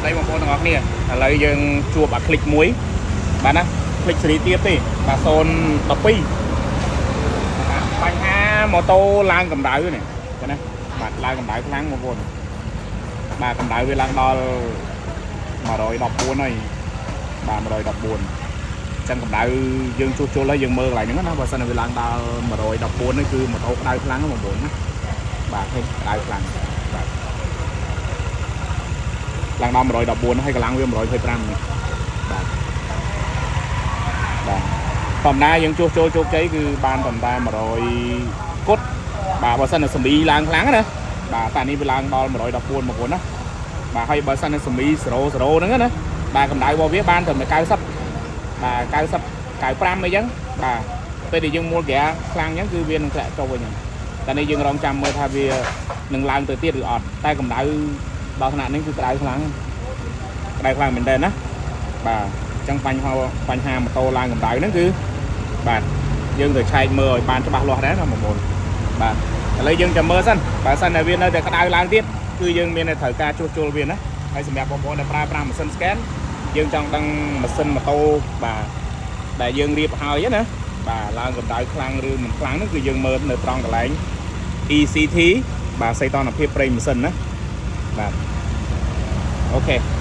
ស្តីបងប្អូនទាំងអស់គ្នាឥឡូវយើងជួបអា Click មួយបាទណា Click ស៊េរីទៀតទេបាទ012បាទបញ្ហាម៉ូតូឡើងកម្ដៅនេះចាណាបាទឡើងកម្ដៅខ្លាំងបងប្អូនបាទកម្ដៅវាឡើងដល់114ហើយបាទ114ចឹងកម្ដៅយើងជួសជុលហើយយើងមើលកន្លែងហ្នឹងណាបើសិនជាវាឡើងដល់114នេះគឺម៉ូតូក្ដៅខ្លាំងណាស់បងប្អូនណាបាទឃើញក្ដៅខ្លាំងបាទ ឡើងដល់114ហើយកម្លាំងវា125នេះបាទបាទធម្មតាយើងជួសជុលជោគជ័យគឺបានធម្មតា100គុតបាទបើសិនជាសមីឡើងខ្លាំងណាបាទតែនេះវាឡើងដល់114បងប្អូនណាបាទហើយបើសិនជាសមី00ហ្នឹងណាបាទកម្ដៅរបស់វាបានត្រឹមតែ90បាទ90 95អីចឹងបាទពេលដែលយើងមួលហ្គាខ្លាំងចឹងគឺវានឹងធ្លាក់ចុះវិញហ្នឹងតែនេះយើងរងចាំមើលថាវានឹងឡើងទៅទៀតឬអត់តែកម្ដៅដល់ថ្នាក់នេះគឺក្ដៅខ្លាំង ក្តៅខ្លាំងមែនតើណាបាទអញ្ចឹងបញ្ហាបញ្ហាម៉ូតូឡើងកម្ដៅហ្នឹងគឺបាទយើងត្រូវឆែកមើលឲ្យបានច្បាស់លាស់ដែរណាបងប្អូនបាទឥឡូវយើងចាំមើលសិនបើសិនតែវានៅតែក្តៅឡើងទៀតគឺយើងមានតែត្រូវការជួសជុលវាណាហើយសម្រាប់បងប្អូនដែលប្រើប្រាស់ម៉ាស៊ីន scan យើងចង់ដឹងម៉ាស៊ីនម៉ូតូបាទដែលយើងរៀបហើយណាបាទឡើងកម្ដៅខ្លាំងឬមិនខ្លាំងហ្នឹងគឺយើងមើលនៅត្រង់កន្លែង ECT បាទសីតុណ្ហភាពប្រេងម៉ាស៊ីនណាបាទ OK។